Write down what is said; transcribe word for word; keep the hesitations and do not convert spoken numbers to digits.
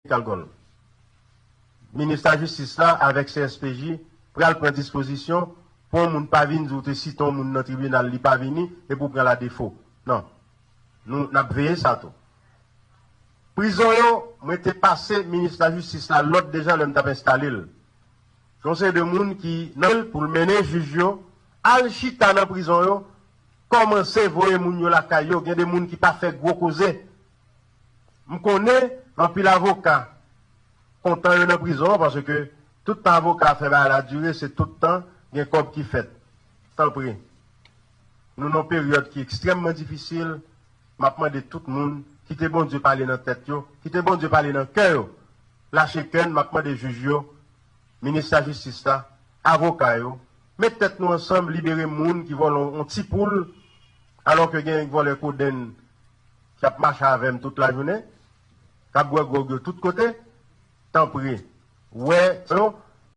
Kalgòl. Minis lajistis la avèk C S P J pral pran dispozisyon pou yon moun pa vin di w te site yon moun nan tribinal, li pa vini, epi w pran l a defo. Non. Nou n ap veye sa tou. Prizon yo, mwen te pase minis lajistis la lòd deja lè m t ap enstale l. Se yon seri de moun ki nan l pou l mennen jij yo al chita nan prizon yo, kòmanse voye moun yo lakay yo. Gen de moun ki pa fè gwo koze. M konnen anpil avoka kontan yo nan prizon an, paske tout tan avoka fè bagay la dire, se tout tan gen kòb ki fèt. Tanpri, nou nan yon peryòd ki ekstrèmman difisil. M ap mande tout moun, kite Bondye pale nan tèt yo, kite Bondye pale nan kè yo. Lache kè n, m ap mande jij yo, minis lajistis la, avoka yo, met tèt nou ansanm, libere moun ki vòlè yon ti poul, alò ke gen vòlè kodenn k ap mache avè m tout lajounen, k ap bwè gwòg yo tout kote. Tanpri, wè yo,